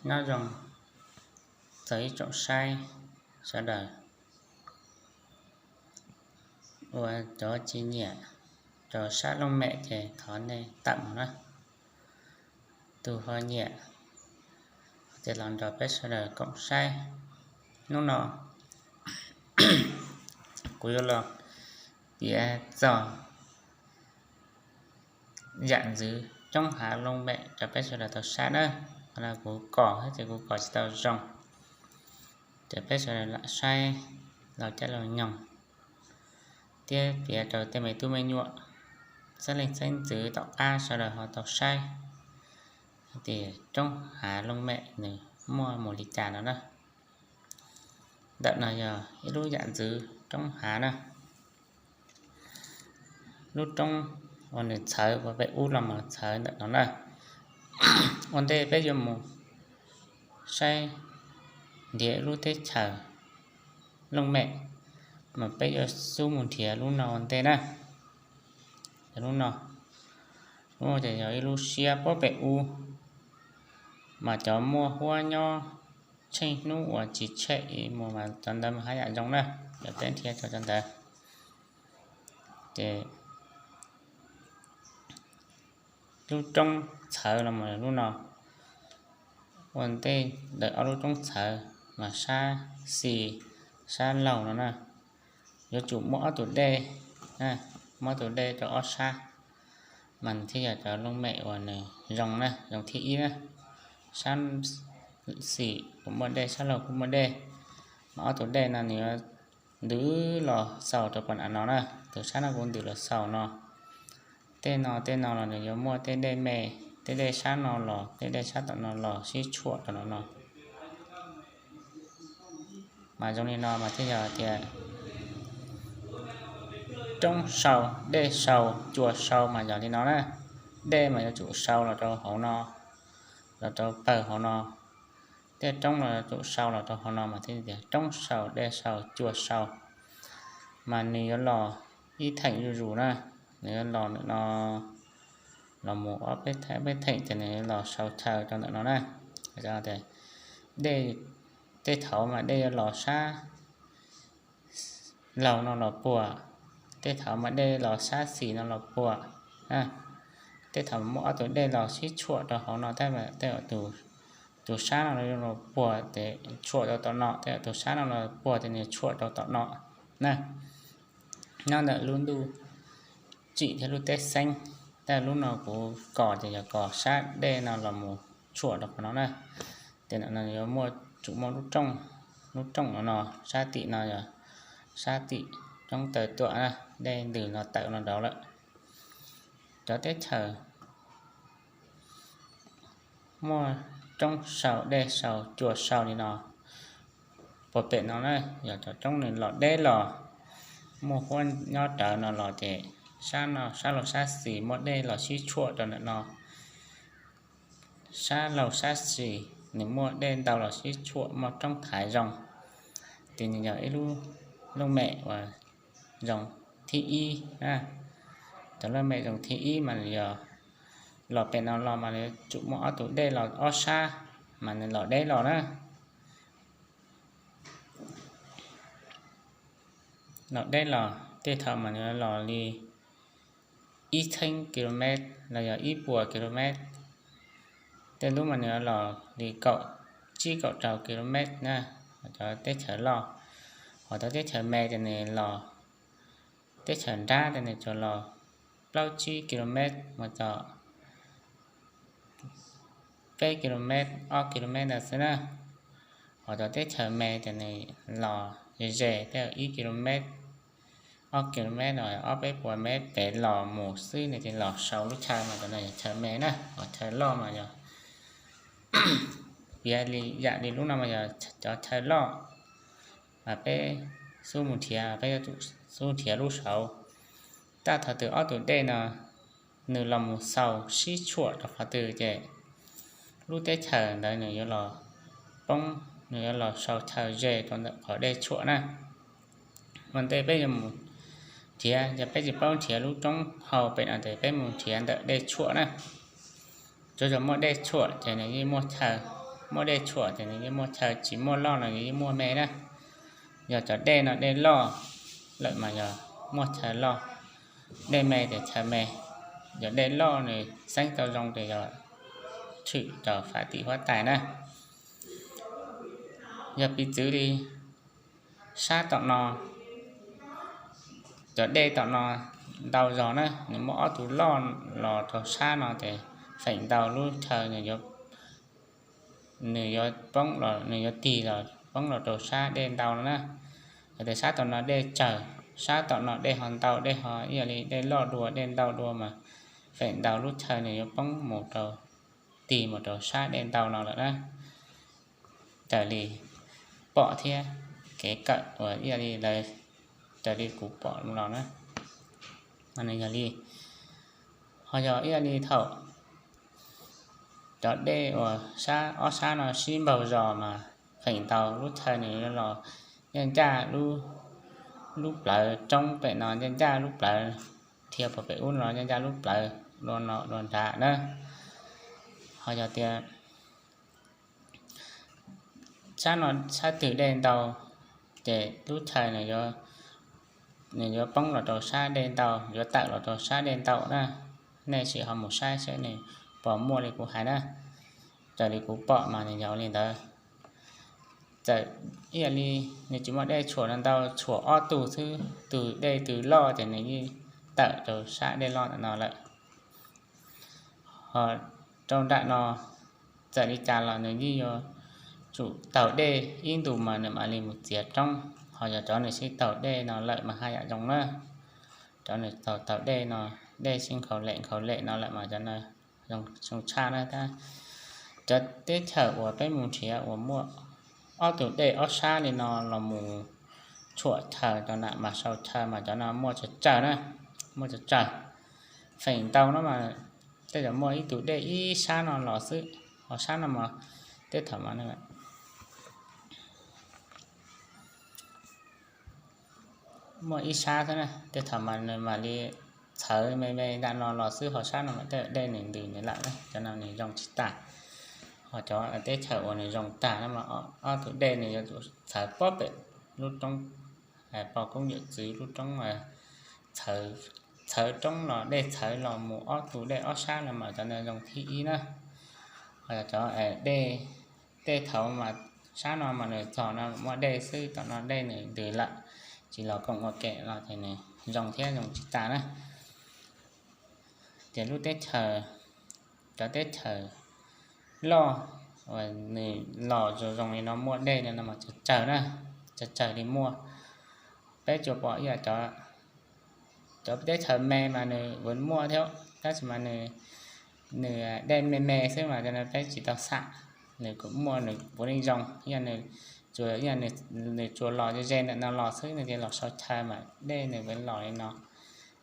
Nyob zoo, txog ib tsoom saib sawv daws, uas cov tsis nyiam rau sab looj mem ces thov nej tawm mus na. Tus ho nyiam ces los nrog peb sawv daws koom saib. Hnub no kuv yuav los piav txog yam ntxwv coob hav looj mem rau peb sawv daws tau saib na. Qhov no kuv kos thiab ces kuv kos tsis tau zoo, ces peb sawv daws lam saib laus caij laus nyoog thiab piav rau tej me tub me nyuam, txheeb leej txheeb ntxwv tom qab sawv daws ho tau saib tias roob hav looj mem nws muaj mus li cas no na. Ntawm no yog ib lub yam ntxwv roob hav na. Lub roob uas nws txhawv ua pem ub los mus txhawv ntawm no na. Ua ntej peb yuav mus saib nrhiav lub teb chaws looj mem, mas peb yuav xub mus nrhiav lub no ua ntej na. Lub no, lub no ces yog ib lub siab puag pem ub, mas cov muaj huab nyob tsheej hnub uas tsis tshem mus mas cov ntawd mas haj yam zoo na. Cov peb nrhiav rau cov ntawd, ces lub roob txhawv los mus lub no. Ua ntej ntawm ob lub roob txhawv mas sab xis, sab laug no na, yuav tsum muaj ob tug dej, muaj ob tug dej rau ob sab, mas nws thiaj yog cov looj mem uas nws zoo na, zoo thib ib na. Sab xis kuj muaj dej, sab laug kuj muaj dej, mas ob tug dej no nws yuav ntws los xaus rau puag nram no na. Tus sab no kuv ntws los xaus no, tej no tej no los nws yuav muaj tej dej me, tej dej sab no los tej dej sab tom no los sib tshuam rau no no. Mas zoo li no mas thiaj yog tias roob sau, dej sau, cua sau mas yog li no na. Dej mas yuav tsum sau los rau hauv no, los rau pawg hauv no. Tej roob los yuav tsum sau los rau hauv no mas thiaj tias roob sau, dej sau, cua sau. Mas nws yuav los ib theem zuj zus na, nws yuav los ntawm no, los mus ob peb theem ces nws yuav los sau chaw rau ntawm no na. Dej, tej thaum mas dej yuav los sab laug no los puag, tej thaum mas dej los sab xis no los puag. Tej thaum muaj ob tug dej los sib tshuam rau hauv no, tej, tus sab no los puag ces tshuam rau tom no, tej tus sab no los puag ces nws tshuam rau tom no na. Nyob ntawm lub ntuj tsim thiab lub teb xeeb, tej lub no kuv kos ces yog kos sab dej no los mus tshuam rau qhov no na. Ces ntawm no yuav muaj, tsum muaj lub rooj, lub rooj no no, sab tim no yog sab tim roob taw tuam na, dej ntws no tawm no nraud lawm. Cov teb chaws muaj roob sau, dej sau, cua sau li no, puag pem no na, yog cov roob nws los deb los, muaj huab nyob rawv no los ces sab no, sab laug sab xis muaj dej los sib tshuam rau ntawm no. Sab laug sab xis nws muaj dej ntau los sib tshuam, muaj roob thaiv zoo, ces nws yog ib lub looj mem uas zoo thib ib. Cov looj mem zoo thib ib mas nws yog los pem no los mas nws yuav tsum muaj ob tug dej los ob sab, mas nws los deb los na. Los deb los tej thaum mas nws los li ib txheeb kilomev los yog ib puas kilomev. Tej lub mas nws los li kaum tsib kaum rau kilomev na, cov teb chaws loj. Hos cov teb chaws me ces nws los, teb chaws nrab ces nws tsuas los plaub tsib kilomev mus txog peb kilomev, ob kilomev ntawd xwb na. Hos cov teb chaws me ces nws los ze ze, tej ib kilomev, ob kilomev los ob peb puas mev pem los mus xwb, nws ces los sau lub chaw mas cov no yog chaw me na. Hos chaw loj mas yog piav li yam li lub no mas yog cov chaw loj, mas peb xub mus nrhiav, peb yuav tsum xub nrhiav lub saud. Tab thaum twg ob tug dej no nws los mus xaus sib tshuam rau qhov twg ces lub teb chaws ntawd nws yuav los poob, nws yuav los sau chaw ze rau ntawm qhov dej tshuam na. Ua ntej peb yuav mus nrhiav, yog peb tsis paub nrhiav lub roob hau pem no ces peb mus nrhiav ntawm dej tshuam na. Tsuav yog muaj dej tshuam ces nws yeej muaj chaw. muaj dej tshuam ces nws yeej muaj chaw, tsis muaj loj no nws yeej muaj me na. Yog cov dej no dej loj lawm mas yog muaj chaw loj, dej me ces chaw me. Yog dej loj nws xeeb tau zoo ces yog tshwm rau fab tim huab tais na. Yog piv txwv li sab tom no, cov dej tom no ntau zog na, nws muaj ob tug loj los rau sab no ces feem ntau lub chaw nws yuav poob los nws yuav tig los poob los rau sab dej ntau no na. Yog tias sab tom no dej tsawg, sab tom no dej ho ntau, dej ho ib yam li dej loj dua dej ntau dua mas feem ntau lub chaw nws yuav poob mus rau, tig mus rau sab dej ntau no lawm na. Raws li pom thiab kev kawm uas ib yam li lawv, raws li kuv pom los na, nws yog li, ho yog ib yam li thaum cov dej uas sab ob sab no sib npaug zos mas feem ntau lub chaw nws los ncaj ncaj lub plawv roob pem no, ncaj ncaj lub plawv thiab pem ub los ncaj ncaj lub plawv dua no dua nrad na. Ho yog tias sab no sab twg dej ntau ces lub chaw nws yuav poob los rau sab dej ntau, yuav tawm los rau sab dej ntau na. Nej sim ho mus saib saib nws puas muaj li kuv hais na. Raws li kuv pom mas nws yog li ntawd. Txawm ib yam li nws tsis muaj dej tshuam no ntau, tshuam ob tug xwb, tus dej tus loj ces nws yeej tawm rau sab dej loj ntawm no lawm. Ho rau nram no txawm li cas los nws yeej yuav tsum taug dej ib ntus mas nws mam li mus txiav roob. Ho yog cov nws sib taug dej no lawm mas haj yam zoo na. Cov nws taug taug dej no, dej sib nkhaus lem nkhaus lem no lawm mas cov no zoo tshaj na. Cov teb chaws uas peb mus nrhiav uas muaj ob tug dej ob sab li no los mus tshuam chaw rau na mas sau chaw mas cov no muaj tsawg tsawg na, muaj tsawg tsawg. Feem ntau no mas tej zaum muaj ib tug dej ib sab no los xwb, ho sab no mas tej thaum mas muaj ib sab xwb na, tej thaum mas nws mam li txhawv me me nram no los xwb, ho sab no mas tej dej nws ntws nws lawm, cov no nws zoo tsis tag. Ho cov teb chaws uas nws zoo tag no mas ob tug dej nws yuav tsum txhawv pob pem lub roob, pog koob yawm txwv lub roob, txhawv roob los dej txhawv los mus ob tug dej ob sab no mas cov no zoo thib ib na. Ho cov dej, tej thaum mas sab no mas nws txog no muaj dej xwb, tom no dej nws ntws lawm, tsis los koom ua ke no ces nws zoo thiab zoo tsis tag na. Ces lub teb chaws, cov teb chaws loj uas nws los zoo zoo li no muaj dej li no mas tsawg tsawg na, tsawg tsawg li muaj. Peb tsuas pom ib yam cov teb chaws me mas nws vwv muaj thiab, tab sis mas nws dej me me xwb mas cov no peb tsis tau xam. Nws kuj muaj nws puav leej zoo, yog nws tsuas, yog nws tsuas los ze ze ntawm no los xwb, nws tias los sau chaw mas dej nws vwv los li no,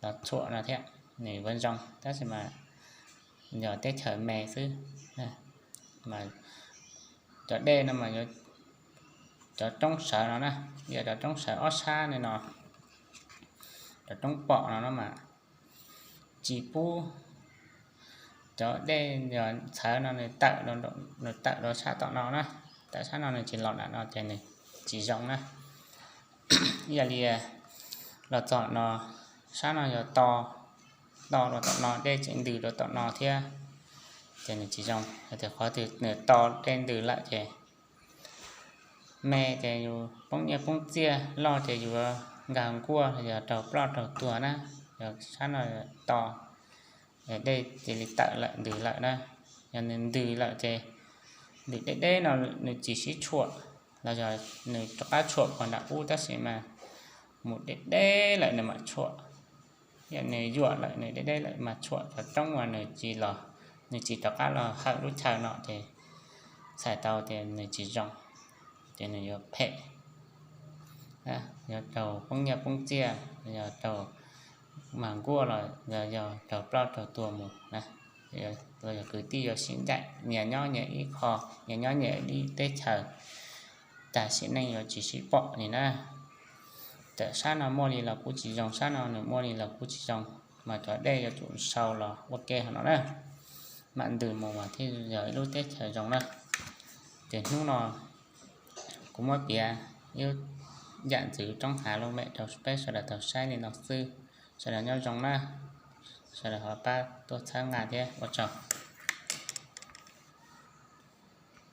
los tshuam no thiab, nws vwv zoo, tab sis mas yog teb chaws me xwb. Mas cov dej no mas cov roob sawv no na, yog cov roob sawv ob sab li no, cov roob pom no no mas tsis pub cov dej txhawv no nws tawm, nws tawm rau sab tom no na, tawm sab no nws tsis los nram no ces nws tsis zoo na. Ib yam li los txog no, sab no yog to, to rau tom no, dej tseem ntws rau tom no thiab, ces nws tsis zoo. Yog tias qhov twg nws to dej ntws lawm ces me ces yus poob nyiaj poob txiaj, loj ces yuav nkag nkuaj los yog raug ploj raug tuag na. Yog sab no to, dej cia li tawm lawm ntws lawm na. Yog nws ntws lawm ces ntws deb deb no nws tsis sib tshuam, los yog nws rov qab tshuam pog nram ub tab sis mas mus deb deb lawm nws mam tshuam. Yog nws yuam lawm nws deb deb lawm mas tshuam cov roob uas nws tsis los, nws tsis rov qab los hawm lub chaw no ces txhais tau tias nws tsis zoo, ces nws yuav phem, yuav raug poob nyiaj poob txiaj, yog raug mag nkuaj los yog raug ploj raug tuag mus na. Los yog kwv tij yuav sib ncaim, nyias nyob nyias ib qho, nyias nyob nyias ib teb chaws, tas sim neej yuav tsis sib pom li na. Txawm sab no muaj li los kuj tsis zoo, sab no nws muaj li los kuj tsis zoo, mas cov dej yuav tsum sau los ua ke hov no na, mam ntws mus mas thiaj yog ib lub teb chaws zoo na. Ces hnub no kuv muab piav ib yam ntxwv roob hav looj mem rau peb sawv daws tau saib li no xwb. Sawv daws nyob zoo na, sawv daws ho pab tuaj txhawb nqa thiab, ua tsaug.